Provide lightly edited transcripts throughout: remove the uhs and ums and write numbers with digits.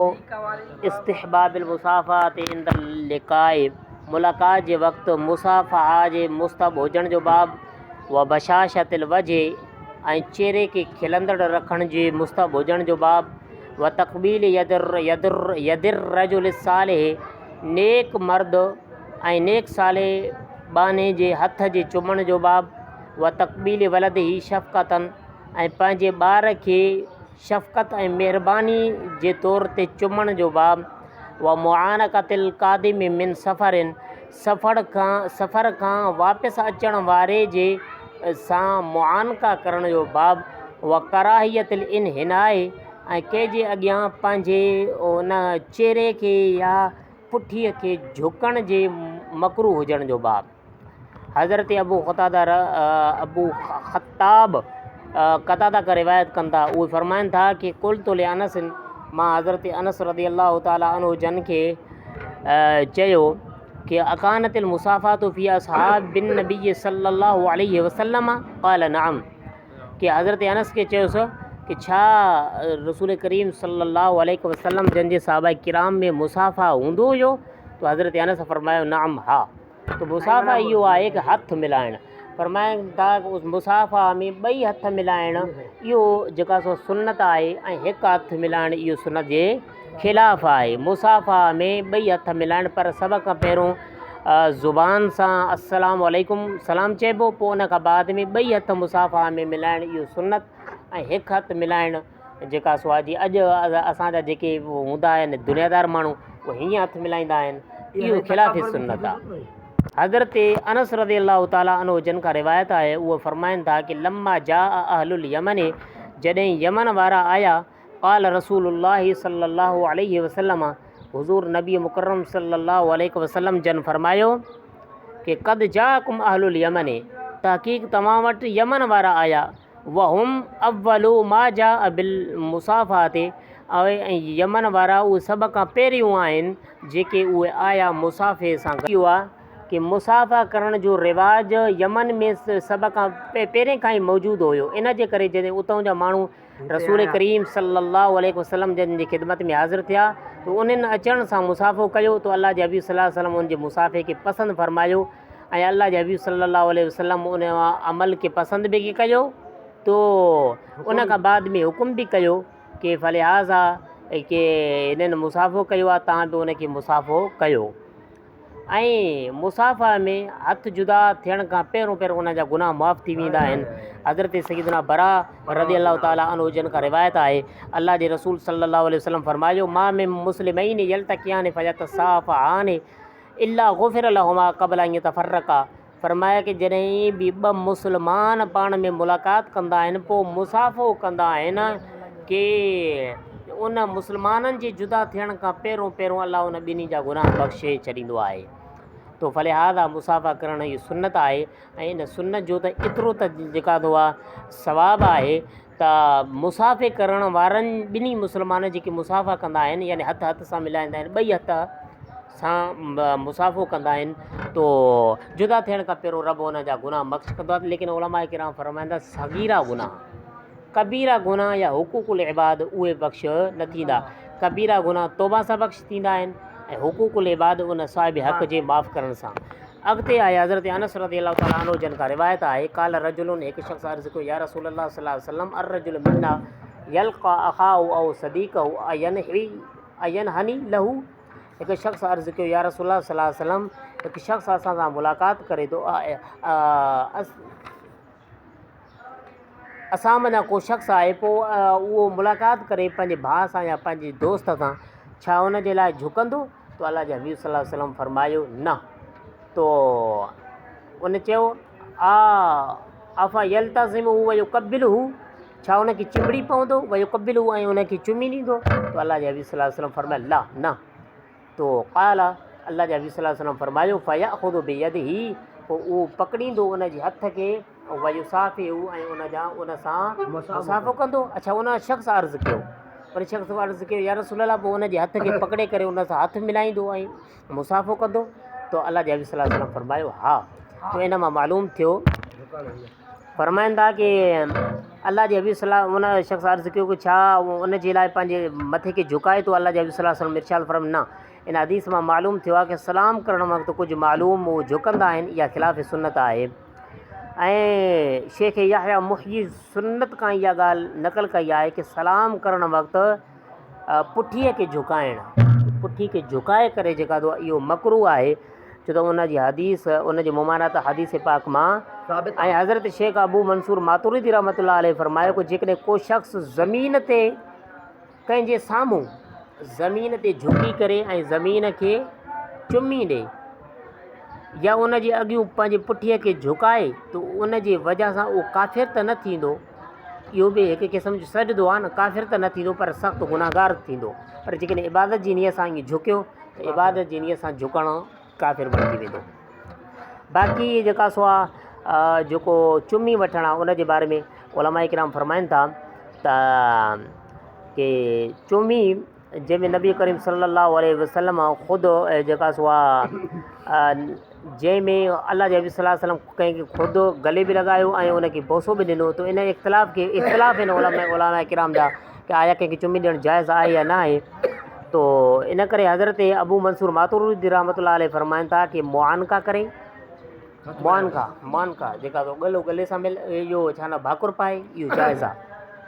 استحباب المصافحة عند اللقاء، ملاقات جي وقت مصافحه جي مستحب هجڻ جو باب، وبشاشة الوجه ۽ چهري کي کلندڙ رکڻ جي مستحب هجڻ جو باب، وتقبيل يد يد الرجل الصالح نيڪ مرد ۽ نيڪ صالح ٻانهي جي هٿ جي چمڻ جو باب، وتقبيل ولده شفقة ۽ پنهنجي ٻار کي شفقت ۽ مهرباني جي طور تي چمڻ جو باب، ومعانقة القادم من سفر، سفر کان سفر کان واپس اچڻ واري جي سان معانقه ڪرڻ جو باب، وڪراهية الانحناء ۽ ڪنهن جي اڳيان پنهنجي ان چهري کي يا پٺيء کي جهڪڻ جي مڪروه هجڻ جو باب. حضرت ابو قتاده ابو خطاب قتاده کان روايت ڪن ٿا اهي فرمائن ٿا ڪي قلت لانس مان حضرت انس رضي الله تعالٰي عنه جن کي چيو ڪي اڪانت المصافات في اصحاب النبي صلي الله عليه وسلم قال نعم ڪي حضرت انس کي چيوس ڪي ڇا رسول ڪريم صلي الله عليه وسلم جن جي صحابه ڪرام ۾ مصافحه هوندو هيو تو حضرت انس فرمايو نعم ها ته مصافحه اهو آهي ته هٿ ملائڻ. فرمائن ٿا ته مصافحه ۾ ٻئي هٿ ملائڻ اهو جيڪا سو سنت آهي ۽ هڪ هٿ ملائڻ اهو سنت جي خلاف آهي. مصافحه ۾ ٻئي هٿ ملائڻ پر سڀ کان پهريون زبان سان السلام عليڪم سلام چئبو پوء ان کان بعد ۾ ٻئي هٿ مصافحه ۾ ملائڻ اهو سنت ۽ هڪ هٿ ملائڻ جيڪا سو آهي جي اڄ اسان جا جيڪي هوندا آهن دنيادار ماڻهو اهي هيئن هٿ ملائيندا آهن اهو خلاف سنت آهي. حضرت انس رضي الله تعالٰي عنه جن کان روايت آهي اهي فرمائن ٿا ڪي لما جاء اهل اليمن جڏهن يمن وارا آيا قال رسول الله صلي الله عليه وسلم حضور نبي مڪرم صلي الله عليه وسلم جن فرمايو ڪي قد جاءڪم اهل اليمن تحقيق توهان وٽ يمن وارا آيا وهم اول ما جاء بالمصافحة اهي ۽ يمن وارا اهي سڀ کان پهريون آهن جيڪي اهي آيا مصافحي سان گڏ. اهو آهي ڪي مصافحه ڪرڻ جو رواج يمن ۾ سڀ کان پهرين کان ئي موجود هيو ان جي ڪري جڏهن اتان جا ماڻهو رسول ڪريم صلي الله عليه وسلم جن جي خدمت ۾ حاضر ٿيا ته انهن اچڻ سان مصافحو ڪيو ته الله جي حبيب صلي الله عليه وسلم ان جي مصافحي کي پسند فرمايو ۽ الله جي حبيب صلي الله عليه وسلم ان عمل کي پسند به ڪيو تو ان کان بعد ۾ حڪم به ڪيو ڪي فلهٰذا ڪي هنن مصافحو ڪيو آهي تان به ان کي مصافحو ڪيو ۽ مصافحه ۾ هٿ جدا ٿيڻ کان پهريون پهريون ان جا گناهه معاف ٿي ويندا آهن. حضرت سيدنا براء رضي الله تعالٰي عنه جن کان روايت آهي الله جي رسول صلي الله عليه وسلم فرمايو ما من مسلمين يلتقيان فيتصافحان الا غفر لهما قبل ان يتفرقا فرمايا ڪه جڏهن به ٻه مسلمان پاڻ ۾ ملاقات ڪندا آهن پوء مصافحو ڪندا آهن ڪه ان مسلمانن جي جدا ٿيڻ کان پهريون پهريون الله ان ٻنهي جا گناهه بخشي ڇڏيندو آهي تو فلهذا مصافحه ڪرڻ اهو سنت آهي ۽ ان سنت جو ته ايترو ته جيڪا ٿو آهي ثواب آهي ته مصافحي ڪرڻ وارن ٻنهي مسلمانن جيڪي مصافحه ڪندا آهن يعني هٿ هٿ سان ملائيندا آهن ٻئي هٿ سان مصافحو ڪندا آهن تو جدا ٿيڻ کان پهريون رب ان جا گناهه بخش ڪندو آهي ليڪن علماء ڪرام فرمائن ٿا صغيره گناهه ڪبيره گناهه يا حقوق العباد اهي بخش نه ٿيندا ڪبيره گناهه توبه سان بخش ٿيندا آهن ۽ حقوق العباد ان صاحب حق جي معاف ڪرڻ سان اڳتي آهي حضرت انس رضي الله تعالٰي عنه جن کان روايت آهي قال رجل هڪ شخص عرض ڪيو يا رسول الله صلي الله عليه وسلم الرجل منا يلقى اخاه او صديقه اينحي اينحني له هڪ شخص عرض ڪيو يا رسول الله صلي الله عليه وسلم هڪ شخص اسان سان ملاقات ڪري ٿو اسان منجهان ڪو شخص آهي پوء اهو ملاقات ڪري پنهنجي ڀاء سان يا پنهنجي دوست سان ڇا ان جي لاء جهڪندو تو الله جي حبيب صلي الله عليه وسلم فرمايو نه تو ان چيو آ افا يلتزمه ويقبله ڇا ان کي چنبڙي پوندو ويقبله ۽ ان کي چمي ڏيندو تو الله جي حبيب صلي الله عليه وسلم فرمايو لا نه تو قال الله جي حبيب صلي الله عليه وسلم فرمايو فيأخذ بيده پوء اهو پڪڙيندو ان جي هٿ کي ويصافحه ۽ ان جا ان سان مصافحو ڪندو. اڇا ان شخص عرض ڪيو ان شخص عرض ڪيو يا رسول الله پوء ان جي هٿ کي پڪڙي ڪري ان سان هٿ ملائيندو ۽ مصافحو ڪندو تو الله جي حبيب صلي الله عليه وسلم فرمايو ها تو ان مان معلوم ٿيو. فرمائن ٿا ڪي الله جي حبيب صلي الله ان شخص عرض ڪيو ڪي ڇا ان جي لاء پنهنجي مٿي کي جهڪائي ٿو الله جي حبيب صلي الله عليه وسلم ارشاد فرمايو نه ان حديث مان معلوم ٿيو آهي ڪي سلام ڪرڻ وقت ڪجهه معلوم هو جهڪندا آهن اها خلاف سنت آهي ۽ شيخ يحيٰ محيي سنت کان اها ڳالهه نقل ڪئي آهي ڪي سلام ڪرڻ وقت پٺيء کي جهڪائڻ پٺي کي جهڪائي ڪري جيڪا دعا اهو مڪروه آهي ڇو ته ان جي حديث ان جي ممانعت حديث پاڪ مان ثابت ۽ حضرت شيخ ابو منصور ماتريدي رحمت الله عليه فرمايو ڪو جيڪڏهن ڪو شخص زمين تي ڪنهن جي سامهون زمين تي جهڪي ڪري ۽ زمين کي چمي ڏي يا ان جي اڳيون پنهنجي پٺيء کي جهڪائي ته ان جي وجه سان اهو ڪافر ته نه ٿيندو اهو به هڪ قسم جو سجدو آهي نه ڪافر ته نه ٿيندو پر سخت گناهگار ٿيندو پر جيڪڏهن عبادت جي نيت سان ائين جهڪيو ته عبادت جي نيت سان جهڪڻ ڪافر بڻجي ويندو باقي جيڪا سو آهي جيڪو چمي وٺڻ آهي ان جي باري ۾ علماء ڪرام فرمائن ٿا ته ڪي چمي جنهن ۾ نبي ڪريم صلي الله عليه وسلم خود جيڪا سو آهي جنهن ۾ الله جي حبيب صلي الله عليه وسلم ڪنهن کي خود گلي به لڳايو ۽ ان کي بوسو به ڏنو ته ان اختلاف کي اختلاف آهن علماء علماء ڪرام جا ڪه آيا ڪنهن کي چمي ڏيڻ جائز آهي يا نه آهي تو ان ڪري حضرت ابو منصور ماتريدي رحمت الله عليه فرمائن ٿا ڪه معانقه ڪري معانقه معانقه جيڪا تو ڳلو ڳلي سان مل اهو ڇا نه ڀاڪر پائي اهو جائز آهي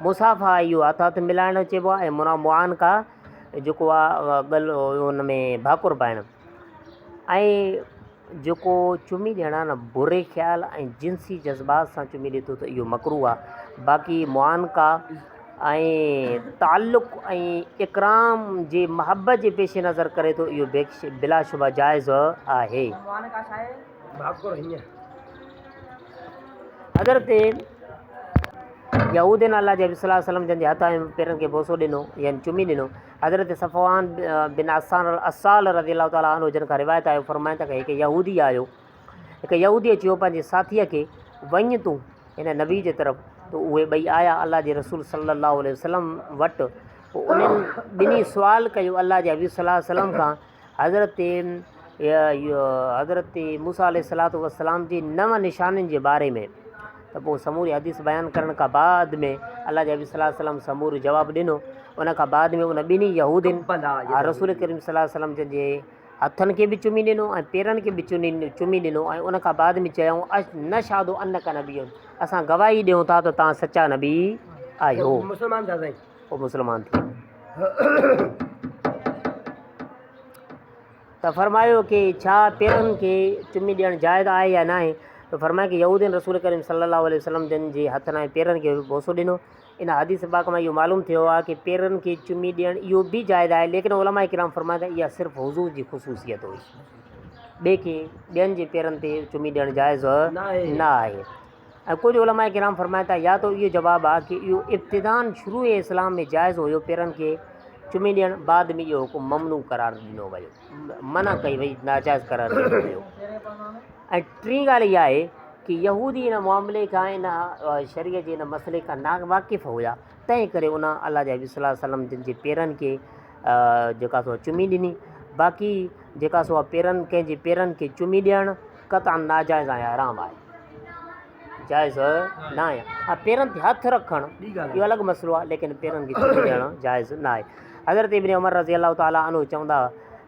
مصافحه اهو هٿ هٿ ملائڻ چئبو آهي ۽ معانقه جيڪو آهي ڳلو ان ۾ ڀاڪر پائڻ ۽ جيڪو چمي ڏيڻ آهي نه بري خيال ۽ جنسي جذبات سان چمي ڏي ٿو ته اهو مڪروه آهي باقي معانقه ۽ تعلق ۽ اڪرام جي محبت جي پيش نظر ڪري ٿو اهو بلاشبه جائز آهي. حضرت يهودين الله جي حبيب صلي الله عليه وسلم جن جي هٿ ۽ پيرن کي بوسو ڏنو يعني چمي ڏنو. حضرت صفوان بن عسان العسال رضي الله تعالٰي عنه جن کان روايت آهي فرمائن ٿا ته هڪ يهودي آيو هڪ يهوديء چيو پنهنجي ساٿيء کي وڃ تون هن نبي جي طرف ته اهي ٻئي آيا الله جي رسول صلي الله عليه وسلم وٽ پوء انهن ٻنهي سوال ڪيو الله جي حبيب صلي الله عليه وسلم کان حضرت حضرت موسيٰ عليه الصلوة والسلام جي نو نشانين جي باري ۾ ته پوء سموري حديث بيان ڪرڻ کان بعد ۾ الله جي حبيب صلي الله عليه وسلم سمورو جواب ڏنو ان کان بعد ۾ ان ٻنهي يهودين رسول ڪريم صلي الله عليه وسلم جن جي هٿن کي به چمي ڏنو ۽ پيرن کي به چمي ڏنو ۽ ان کان بعد ۾ چيائون نشهد انک نبي اسان گواهي ڏيون ٿا ته توهان سچا نبي آهيو. مسلمان ٿيا سائين. پوء مسلمان ٿي ويا. ته فرمايو ڪي ڇا پيرن کي چمي ڏيڻ جائز آهي يا ناهي ته فرمايو ڪي يهودين رسول ڪريم صلي الله عليه وسلم جن جي هٿن ۽ پيرن کي بوسو ڏنو ان حديث پاڪ مان اهو معلوم ٿيو آهي ڪي پيرن کي چمي ڏيڻ اهو به جائز آهي ليڪن علماء ڪرام فرمائن ٿا اها صرف حضور جي خصوصيت هئي ٻئي کي ٻين جي پيرن تي چمي ڏيڻ جائز نه آهي ۽ ڪجهه علماء ڪرام فرمائن ٿا يا ته اهو جواب آهي ڪي اهو ابتداً شروع اسلام ۾ جائز هيو پيرن کي چمي ڏيڻ بعد ۾ اهو حڪم ممنوع قرار ڏنو ويو منع ڪئي وئي ناجائز قرار ڏنو ويو ۽ ٽين ڳالهه اها آهي ڪي يهودي ان معاملي کان ان شريعت جي ان مسئلي کان نا واقف هيا تنهن ڪري ان الله جي حبيب صلي الله عليه وسلم جن جي پيرن کي جيڪا سو چمي ڏني باقي جيڪا سو پيرن ڪنهن جي پيرن کي چمي ڏيڻ قطعا ناجائز ۽ حرام آهي جائز نه آهي ها پيرن تي هٿ رکڻ اهو الڳ مسئلو آهي ليڪن پيرن کي چمي ڏيڻ جائز نه آهي حضرت ابن عمر رضي الله تعالٰي عنه چوندا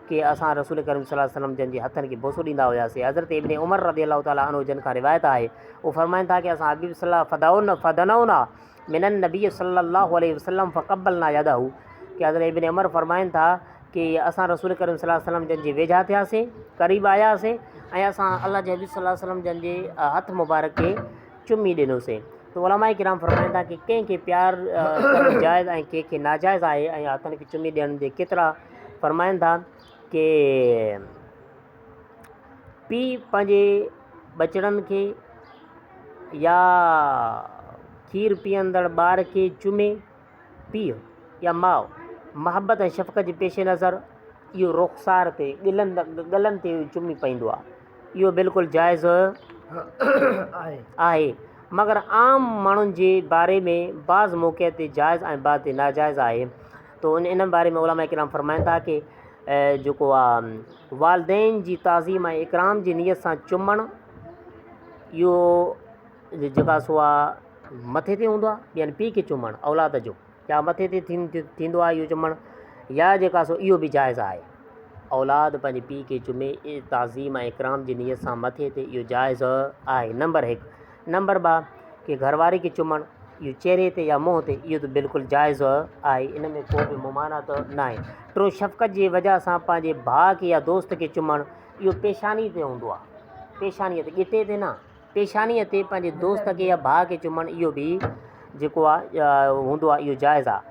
ڪي اسان رسول ڪريم صلي الله عليه وسلم جن جي هٿن کي بوسو ڏيندا هياسي حضرت ابن عمر رضي الله تعالٰي عنه جن کان روايت آهي هو فرمائن ٿا ڪي اسان حبيب صلي الله فدعونا فدنونا من النبي صلي الله عليه وسلم فقبلنا يده ڪي حضرت ابن عمر فرمائن ٿا ڪي اسان رسول ڪريم صلي الله عليه وسلم جن جي ويجها ٿياسين، قريب آياسين، ۽ اسان الله جي حبيب صلي الله عليه وسلم جن جي هٿ مبارڪ کي چمي ڏنوسين ته علماء ڪرام فرمائن ٿا ڪي ڪنهن کي پيار ڪرڻ جائز ۽ ڪنهن کي ناجائز آهي ۽ هٿن کي چمي ڏيڻ جي ڪيترا فرمائن ٿا ڪي پيء پنهنجي ٻچڙن کي يا کير پيئندڙ ٻار کي چمي پيء يا ماء محبت ۽ شفقت جي پيش نظر اهو رخسار تي ڳلن ڳلن تي چمي پئيندو آهي اهو بلڪل جائز آهي مگر عام ماڻهن جي باري ۾ بعض موقعي تي جائز ۽ بعض تي ناجائز آهي تو ان باري ۾ علماء ڪرام فرمائن ٿا ڪي جيڪو آ والدين جي تعظيم ۽ اڪرام جي نيت سان چمڻ اهو. جيڪا سو آ مٿي تي هوندو آ يعني پيء کي چمڻ اولاد جو يا مٿي تي ٿيندو آ اهو چمڻ يا جيڪا سو اهو به جائز آهي اولاد پنهنجي پيء کي چمي تعظيم ۽ اڪرام جي نيت سان مٿي تي اهو جائز آهي نمبر هڪ نمبر ٻه ڪي گهر واري کي چمڻ اهو چهري تي يا منهن تي اهو ته بلڪل جائز آهي ان ۾ ڪو به ممانعت ناهي ٽيون شفقت جي وجه سان پنهنجي ڀاء کي يا دوست کي چمڻ اهو پيشاني تي هوندو آهي پيشاني تي ڳٽي تي نه پيشانيء تي پنهنجي دوست کي يا ڀاء کي چمڻ اهو به جيڪو آهي هوندو آهي اهو جائز آهي.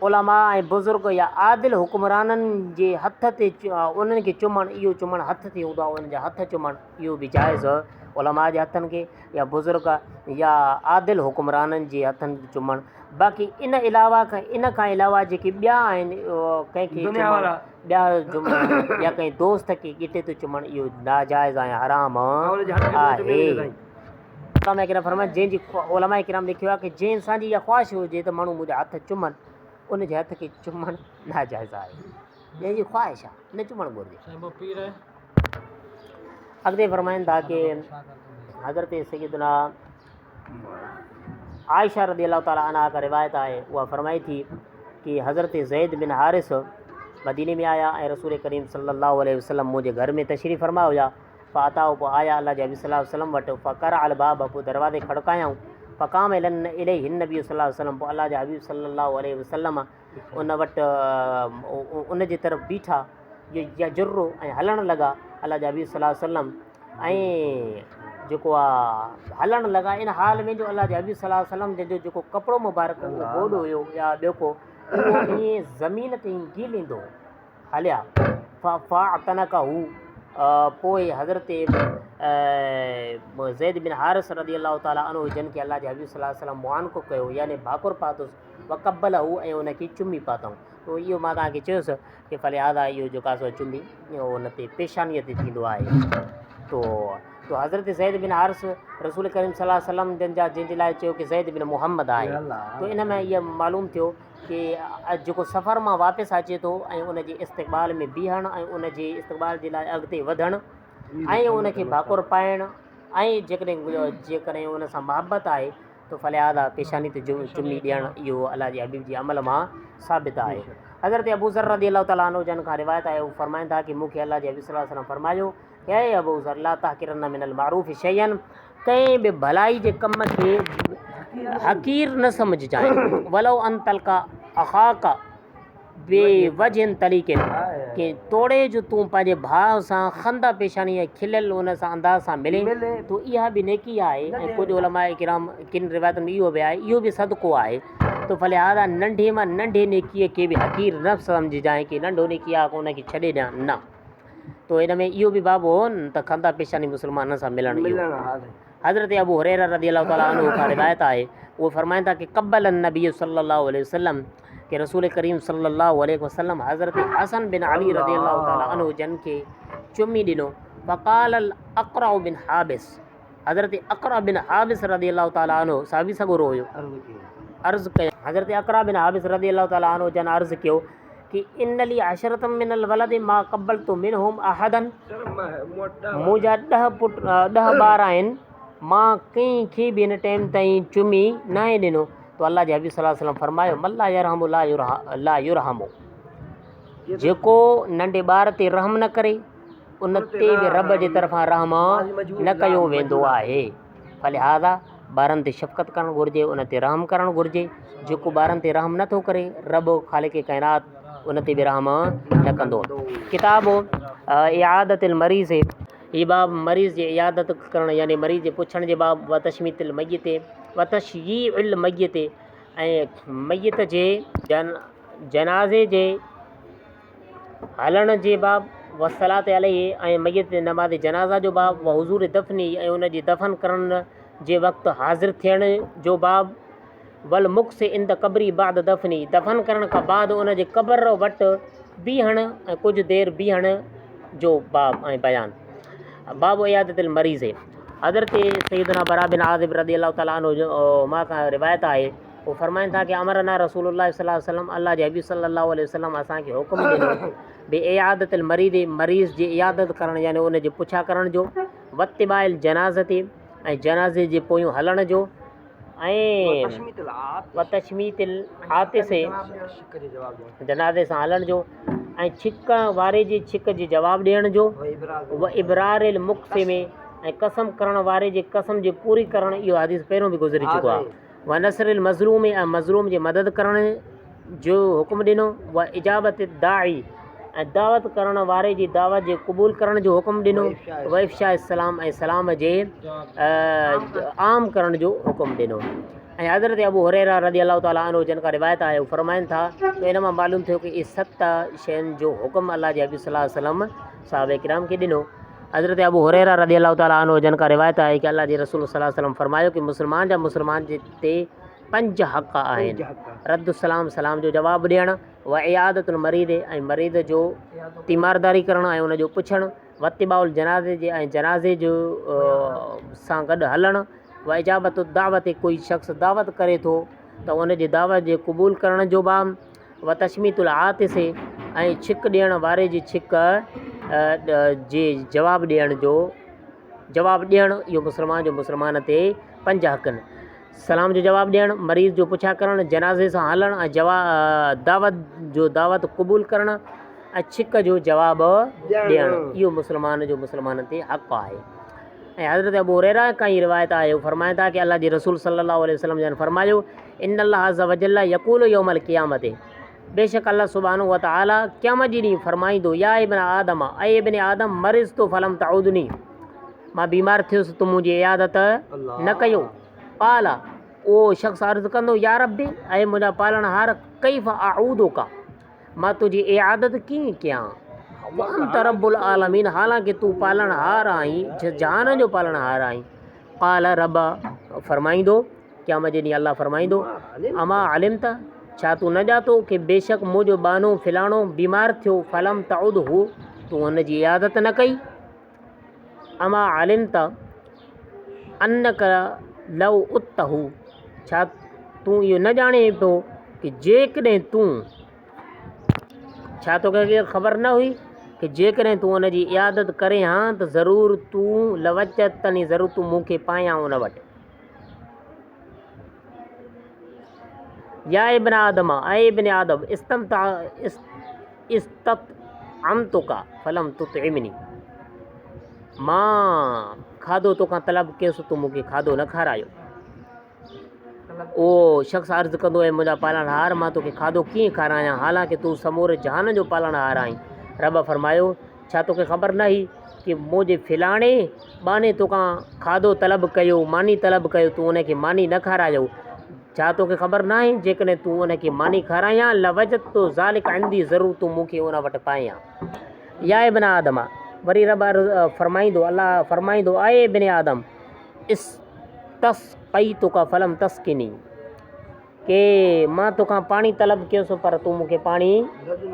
علماء ۽ بزرگ يا عادل حڪمرانن جي هٿ تي انهن کي چمڻ اهو چمڻ هٿ تي هوندو آهي انهن جا هٿ چمڻ اهو به جائز علماء جي هٿن کي يا بزرگ يا عادل حڪمرانن جي هٿن کي چمڻ باقي ان علاوه ان کان علاوه جيڪي ٻيا آهن ڪنهن کي چمڻ ٻيا جملا يا ڪنهن دوست کي ڳٽي تي چمڻ اهو ناجائز ۽ حرام آهي. علماء ڪرام فرمايو جنهن جي علماء ڪرام لکيو آهي ڪه جنهن انسان جي اها خواهش هجي ته ماڻهو منهنجا هٿ چمن ان جي هٿ کي چمڻ ناجائز آهي جنهن جي خواهش آهي نه چمڻ گهرجي. اڳتي فرمائن ٿا ڪه حضرت سيدنا عائشه رضي الله تعالٰي عنها کان روايت آهي اها فرمائي ٿي ڪي حضرت زيد بن حارث مديني ۾ آيا ۽ رسول ڪريم صلي الله عليه وسلم منهنجي گهر ۾ تشريف فرما هيا فاتاه پوء آيا الله جي حبيب صلي الله عليه وسلم وٽ فقرع الباب پوء دروازي کڙڪايائون فقام اليه النبي صلي الله عليه وسلم پوء الله جا حبيب صلي الله عليه وسلم ان وٽ ان جي طرف بيٺا يجر ۽ هلڻ لڳا الله جا حبيب صلي الله عليه وسلم ۽ جيڪو آ هلڻ لڳا ان حال ۾ جو الله جي حبيب صلي الله عليه وسلم جن جو جيڪو ڪپڙو مبارڪ اهو گوڏ هيو يا ٻيو ڪو اهو ائين زمين تي گيليندو هليا فاعتنقه پوء حضرت زيد بن حارث رضي الله تعالٰي عنه جن کي الله جي حبيب صلي الله عليه وسلم معانقو ڪيو يعني ڀاڪر پاتس وقبله ۽ ان کي چمي پاتائون تو اهو مان توهان کي چيس ڪي فلهذا اهو جيڪو آهي سو چمي ان تي پيشانيء تي ٿيندو آهي تو تو حضرت زيد بن حارث رسول ڪريم صلي الله عليه وسلم جن جا جن جي لاء چيو ڪي زيد بن محمد آهي تو ان ۾ اهو معلوم ٿيو ڪي جيڪو سفر مان واپس اچي ٿو ۽ ان جي استقبال ۾ بيهڻ ۽ ان جي استقبال جي لاء اڳتي وڌڻ ۽ ان کي ڀاڪر پائڻ ۽ جيڪڏهن جيڪڏهن ان سان محبت آهي ته فلهذا پيشاني تي چمي ڏيڻ اهو الله جي حبيب جي عمل مان ثابت آهي. حضرت ابوذر رضي الله تعالٰي عنه جن کان روايت آهي هو فرمائن ٿا ڪي مون کي الله جي حبيب صلي الله عليه وسلم فرمايو ڪي اي ابوذر لا تحقرن من المعروف شيئا ڪنهن به ڀلائي جي ڪم کي حقير نه سمجهجانء ولو ان تلقا اخاک بوجه طليق ڪي توڙي جو تون پنهنجي ڀاء سان خنده پيشاني ۽ کليل ان سان انداز سان ملين ته اها به نيڪي آهي ۽ ڪجهه علماء ڪرام ڪن روايتن ۾ اهو به آهي اهو به صدقو آهي ته فلهذا ننڍي مان ننڍي نيڪي کي به حقير نه سمجهجانء ڪي ننڍو نيڪي آهي ان کي ڇڏي ڏيان نه ته ان ۾ اهو به باب هو ته خنده پيشاني مسلمانن سان ملڻ اهو حضرت ابو هريره رضي الله تعالٰي عنه کان روايت آهي اهي فرمائن ٿا ڪي قبل النبي صلي الله عليه وسلم ڪي رسول ڪريم صلي الله عليه وسلم حضرت حسن بن علي رضي الله تعالٰي عنه جن کي چمي ڏنو فقال الاقرع بن حابس حضرت اقرع بن حابس رضي الله تعالٰي عنه صحابي سڳورو هيو عرض ڪيو حضرت اقرع بن حابس رضي الله تعالٰي عنه جن عرض ڪيو ڪي ان لي عشرة من الولد ما قبلت منهم احدا منهنجا ڏهه پٽ ڏهه ٻار آهن مان ڪنهن کي به هن ٽائيم تائين چمي ناهي ڏنو تو الله جي حبيب صلي الله عليه وسلم فرمايو من لا يرحم لا لا يرحم جيڪو ننڍي ٻار تي رحم نه ڪري ان تي به رب جي طرفان رحم نه ڪيو ويندو آهي فلهذا ٻارن تي شفقت ڪرڻ گهرجي، ان تي رحم ڪرڻ گهرجي، جيڪو ٻارن تي رحم نه ٿو ڪري، رب خالق ڪائنات ان تي به رحم نه ڪندو. ڪتاب عيادت المريض، هي باب مريض جي عيادت ڪرڻ يعني مريض جي پڇڻ جي باب، وتشميت الميت وتشييع الميت ۽ ميت جي جنازي جي هلڻ جي باب، والصلاة عليه ۽ ميت تي نماز جنازه جو باب، وحضور دفنه ۽ ان جي دفن ڪرڻ جي وقت حاضر ٿيڻ جو باب، والمڪث عند قبره بعد دفنه دفن ڪرڻ کان بعد ان جي قبر وٽ بيهڻ ۽ ڪجهه دير بيهڻ جو باب ۽ بيان. باب عيادت المريض حضرت سيدنا براء بن عازب رضي الله تعالٰي عنهما کان روايت آهي هو فرمائن ٿا ڪه امرنا رسول الله صلي الله عليه وسلم الله جي حبيب صلي الله عليه وسلم اسان کي حڪم ڏنو بعيادت المريض مريض جي عيادت ڪرڻ يعني ان جي پڇا ڪرڻ جو واتباع الجنازه ۽ جنازي جي پويون هلڻ جو ۽ وتشميت العاطس جنازي سان هلڻ جو ۽ ڇڪ واري جي ڇڪ جي جواب ڏيڻ جو و ابرار المقسم ۽ قسم ڪرڻ واري جي قسم جي پوري ڪرڻ اهو حديث پهريون به گذري چڪو آهي و نصر المظلوم ۽ مظلوم جي مدد ڪرڻ جو حڪم ڏنو و اجابت الداعي ۽ دعوت ڪرڻ واري جي دعوت جي قبول ڪرڻ جو حڪم ڏنو و افشاء السلام ۽ سلام جي عام ڪرڻ جو حڪم ڏنو ۽ حضرت ابو هريره رضي الله تعالٰي عنه جن کان روايت آهي هو فرمائن ٿا ته ان مان معلوم ٿيو ڪه اهي ست شين جو حڪم الله جي حبيب صلي الله عليه وسلم صحابه ڪرام کي ڏنو. حضرت ابو هريره رضي الله تعالٰي عنه جن کان روايت آهي ڪه الله جي رسول صلي الله عليه وسلم فرمايو ڪه مسلمان جا مسلمان جي تي پنج حق آهن، رد السلام سلام جو جواب ڏيڻ، و عيادت المريض ۽ مريض جو تيمارداري ڪرڻ ۽ ان جو پڇڻ، واتباع الجنازه جي ۽ جنازي جو سان گڏ هلڻ، و اجابت الدعوت ڪوئي شخص دعوت ڪري ٿو ته ان جي دعوت جي قبول ڪرڻ جو باب، و تشميت العاطس ۽ ڇڪ ڏيڻ واري جي ڇڪ جي جواب ڏيڻ جو جواب ڏيڻ اهو مسلمان جو مسلمان تي پنج حق آهن. سلام جو جواب ڏيڻ، مريض جو پڇا ڪرڻ، جنازي سان هلڻ ۽ دعوت جو دعوت قبول ڪرڻ ۽ ڇڪ جو جواب ڏيڻ اهو مسلمان جو مسلمان تي حق آهي. ۽ حضرت ابو هريره کان هي روايت آهي هو فرمائن ٿا ڪه الله جي رسول صلي الله عليه وسلم جن فرمايو ان الله عز وجل يقول يوم القيامت بيشڪ الله سبحانه وتعالي قيامت جي ڏينهن فرمائيندو يا ابن آدم اي ابن آدم مرضت فلم تعودني مان بيمار ٿيس تو منهنجي عيادت نه ڪيو قال اهو شخص عرض ڪندو يا ربي اي منهنجا پالڻهار ڪيف اعودک مان تنهنجي عيادت ڪيئن ڪيان وانت رب العالمين حالانڪه تون پالڻهار آهين جهانن جو پالڻهار آهين قال رب فرمائيندو قيامت جي ڏينهن الله فرمائيندو اما علمت ڇا تون نه ڄاتو ڪه بيشڪ منهنجو ٻانهو فلاڻو بيمار ٿيو فلم تعوده تون ان جي عيادت نه ڪئي اما علمت انک لو عدته ڇا تون اهو نه ڄاڻين پيو ڪه جيڪڏهن تون ڇا توکي اها خبر نه هئي ڪه جيڪڏهن تون ان جي عيادت ڪرين ها ته ضرور تون لوجدتني ضرور تون مون کي پائين ها ان وٽ. يا ابن آدم اي ابن آدم استمتع استطعمتک فلم تطعمني مان کاڌو توکان طلب ڪيس تو مون کي کاڌو نه کارايو. اهو شخص عرض ڪندو، اي منهنجا پالڻهار! مان توکي کاڌو ڪيئن کارايان، حالانڪه تون سموري جهان جو پالڻهار آهين؟ رب فرمايو، ڇا توکي خبر نه هئي ڪه منهنجي فلاڻي ٻانهي توکان کاڌو طلب ڪيو، ماني طلب ڪيو، تون ان کي ماني نه کارايو؟ ڇا توکي خبر ناهي جيڪڏهن تون ان کي ماني کارائين ها، لوجدت ذلک عندي ضرور تون مون کي ان وٽ پائين ها. يا ابن آدم! وري رب فرمائيندو، الله فرمائيندو، اي ابن آدم! استسقيتک فلم تسقني ڪي مان توکان پاڻي طلب ڪيس پر تون مون کي پاڻي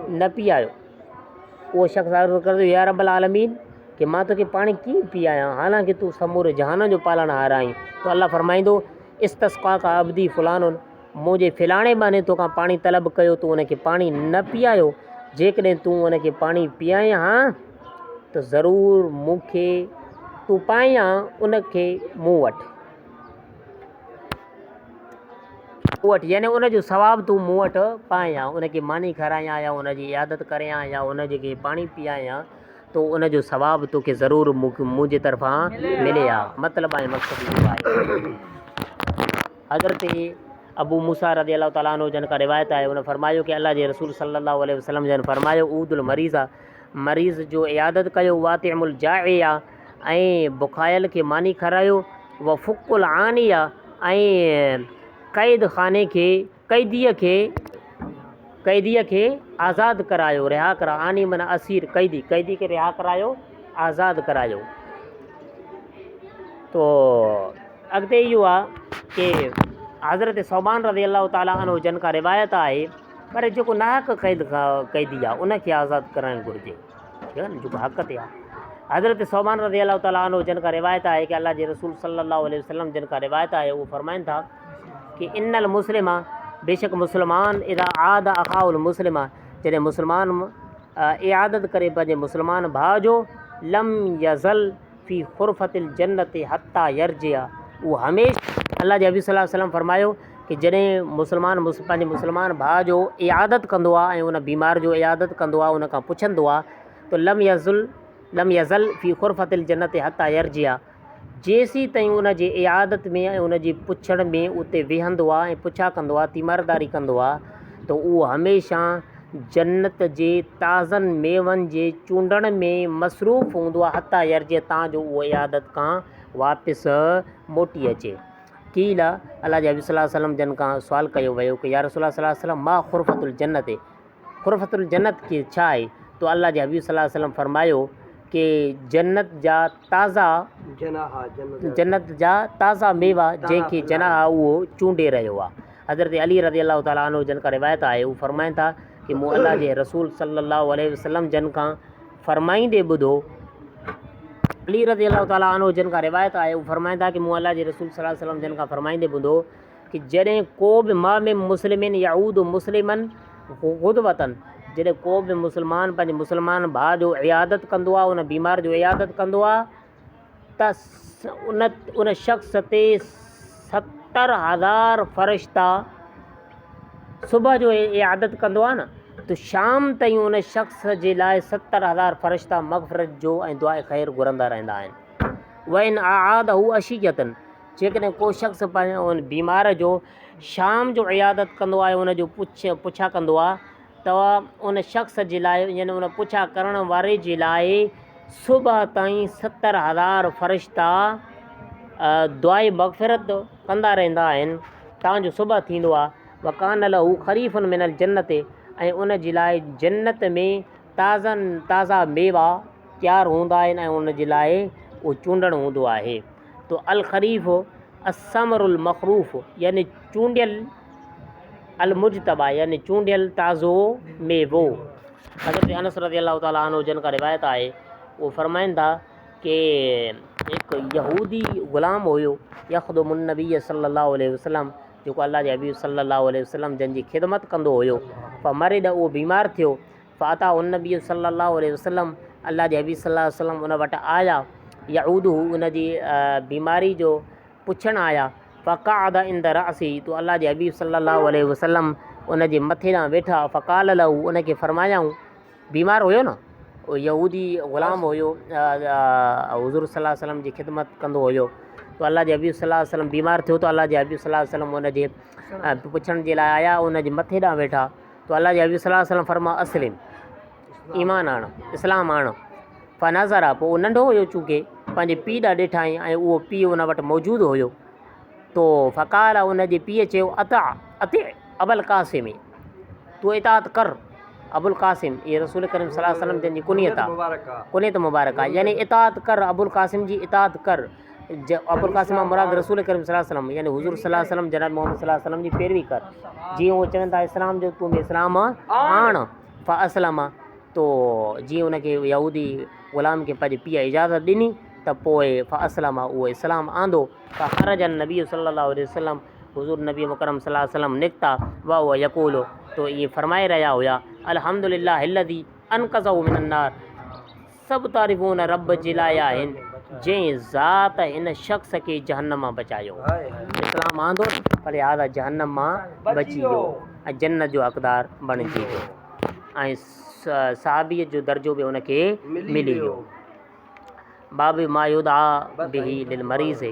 نه پيايو. اهو شخص عرض ڪري ٿو يا رب العالمين ڪي مان توکي پاڻي ڪيئن پيايان حالانڪه تون سموري جهان جو پالڻهار آهين. ته الله فرمائيندو استسقاک عبدي فلان منهنجي فلاڻي ٻانهي توکان پاڻي طلب ڪيو تون ان کي پاڻي نه پيايو جيڪڏهن تون ان کي پاڻي پيائين ها ته ضرور مون کي تون پائين ها ان کي مون وٽ مون وٽ يعني ان جو ثواب تون مون وٽ پائين ها ان کي ماني کارائين ها يا ان جي عيادت ڪرين ها يا ان کي پاڻي پيائين ها تو ان جو ثواب توکي ضرور منهنجي طرفان ملي ها مطلب ۽ مقصد اهو آهي. حضرت ابو موسيٰ رضي الله تعالٰي عنه جن کان روايت آهي ان فرمايو ڪه الله جي رسول صلي الله عليه وسلم جن فرمايو عود المريض مريض جو عيادت ڪيو واطعم الجائع ۽ بکايل کي ماني کارايو وفق العاني ۽ قيد خاني کي قيديء کي قيديء کي آزاد ڪرايو، رها ڪرايو، عاني معنيٰ اسير، قيدي، قيدي کي رها ڪرايو، آزاد ڪرايو. تو اڳتي اهو آ ڪي حضرت ثوبان رضي الله تعالٰي عنه جن کان روايت آهي پر جيڪو ناحق قيد قيدي آ ان کي آزاد ڪرائڻ گهرجي. ٺيڪ آ نه جيڪو حق تي آ. حضرت ثوبان رضي الله تعالٰي عنه جن کان روايت آهي ڪي الله جي رسول صلي الله عليه وسلم جن کان روايت آهي اهو فرمائن ٿا ڪي ان المسلم بيشڪ مسلمان اذا عاد اخاه المسلم جڏهن مسلمان عيادت ڪري پنهنجي مسلمان ڀاء جو لم يزل في غرفة الجنة حتي يرجع اهو هميشه الله جي حبيب صلي الله عليه وسلم فرمايو ڪي جڏهن مسلمان پنهنجي مسلمان ڀاء جو عيادت ڪندو آهي ۽ ان بيمار جو عيادت ڪندو آهي ان کان پڇندو آهي ته لم يزل لم يزل في غرفة الجنة حتي يرجع جيسين تائين ان جي عيادت ۾ ۽ ان جي پڇڻ ۾ اتي ويهندو آهي ۽ پڇا ڪندو آهي تيمارداري ڪندو آهي ته اهو هميشه جنت جي تازن ميون جي چونڊڻ ۾ مصروف هوندو آهي حتيٰ يرجع تان جو اهو عيادت کان واپس موٽي اچي. قيل، الله جي حبيب صلي الله عليه وسلم جن کان سوال ڪيو ويو ڪه يا رسول الله صلي الله عليه وسلم ما غرفة الجنت غرفة الجنت ڪي ڇا آهي؟ تو الله جي حبيب صلي الله عليه وسلم فرمايو ڪه جنت جا تازا جنت جا تازا ميوا جنهن کي جناح اهو چونڊي رهيو آهي. حضرت علي رضي الله تعالٰي عنه جن کان روايت آهي هو فرمائن ٿا ڪه مون الله جي رسول صلي الله عليه وسلم جن کان فرمائيندي ٻڌو، علي رضي الله تعالٰي عنه جن کان روايت آهي هو فرمائن ٿا ڪه مون الله جي رسول صلي الله عليه وسلم جن کان فرمائيندي ٻڌو ڪه جڏهن ڪو به ما من مسلم يعود مسلما غدوة جڏهن ڪو به مسلمان پنهنجي مسلمان ڀاء جو عيادت ڪندو آهي ان بيمار جو عيادت ڪندو آهي ته ان ان شخص تي 70,000 فرشتا صبح جو عيادت ڪندو آهي نه ته شام تائين ان شخص جي لاء 70,000 فرشتا مغفرت جو ۽ دعاء خير گهرندا رهندا آهن. وان اعاده عشية جيڪڏهن ڪو شخص پنهنجي ان بيمار جو شام جو عيادت ڪندو آهي ان جو پڇ پڇا ڪندو آهي ته ان شخص جي لاء يعني ان پڇا ڪرڻ واري جي لاء صبح تائين 70,000 فرشتا دعائي مغفرت ڪندا رهندا آهن تان جو صبح ٿيندو آهي وڪان له خريف من الجنت ۽ ان جي لاء جنت ۾ تازن تازا ميوا تيار هوندا آهن ۽ ان جي لاء اهو چونڊڻ هوندو آهي تو الخريف الثمر المخروف يعني چونڊيل المجتبيٰ يعني چونڊيل تازو ميوو. حضرت انس رضي الله تعالٰي عنه جن کان روايت آهي اهو فرمائن ٿا ڪي هڪ يهودي غلام هيو يخدم النبي صلي الله عليه وسلم جيڪو الله جي حبيب صلي الله عليه وسلم جن جي خدمت ڪندو هيو فمرض اهو بيمار ٿيو فاتاه النبي صلي الله عليه وسلم الله جي حبيب صلي الله عليه وسلم ان وٽ آيا يعوده ان جي بيماري جو پڇڻ آيا فقعد عند راسه تو الله جي حبيب صلي الله عليه وسلم ان جي مٿي ڏانهن ويٺا فقال له ان کي فرمايائون بيمار هيو نه اهو يهودي غلام هيو حضور صلي الله عليه وسلم جي خدمت ڪندو هيو تو الله جي حبيب صلي الله عليه وسلم بيمار ٿيو تو الله جي حبيب صلي الله عليه وسلم ان جي پڇڻ جي لاء آيا ان جي مٿي ڏانهن ويٺا تو الله جي حبيب صلي الله عليه وسلم فرمايو اسلم ايمان آڻ اسلام آڻ فنظر پوء اهو ننڍو هيو چونڪه پنهنجي پيء ڏانهن ڏٺائين ۽ اهو پيء ان وٽ موجود هيو تو فقال ان جي پيء چيو اطع اطع ابا القاسم تون اطاعت ڪر ابو القاسم اي رسول ڪريم صلي الله عليه وسلم جن جي ڪنيت آ ڪنيت مبارڪ آ يعني اطاعت ڪر ابو القاسم جي اطاعت ڪر ابو القاسم مان مراد رسول ڪريم صلي الله عليه وسلم يعني حضور صلي الله عليه وسلم جناب محمد صلي الله عليه وسلم جي پيروي ڪر جيئن هو چون ٿا اسلام جو تون به اسلام آڻ فاسلم تو جيئن ان کي يهودي غلام کي پنهنجي پيء اجازت ڏني ته پوء فاسلم اهو اسلام آندو فخرج النبي صلي الله عليه وسلم حضور نبي مڪرم صلي الله عليه وسلم نڪتا وهو يقول تو ائين فرمائي رهيا هيا الحمد لله الذي انقذه من النار سڀ تعريفون ان رب جي لاء آهن جنهن ذات هن شخص کي جهنم مان بچايو. اسلام آندو فلهذا جهنم مان بچي ويو ۽ جنت جو حقدار بڻجي ويو ۽ صحابيت جو درجو به ان کي ملي ويو. باب ما يدعا به للمريض.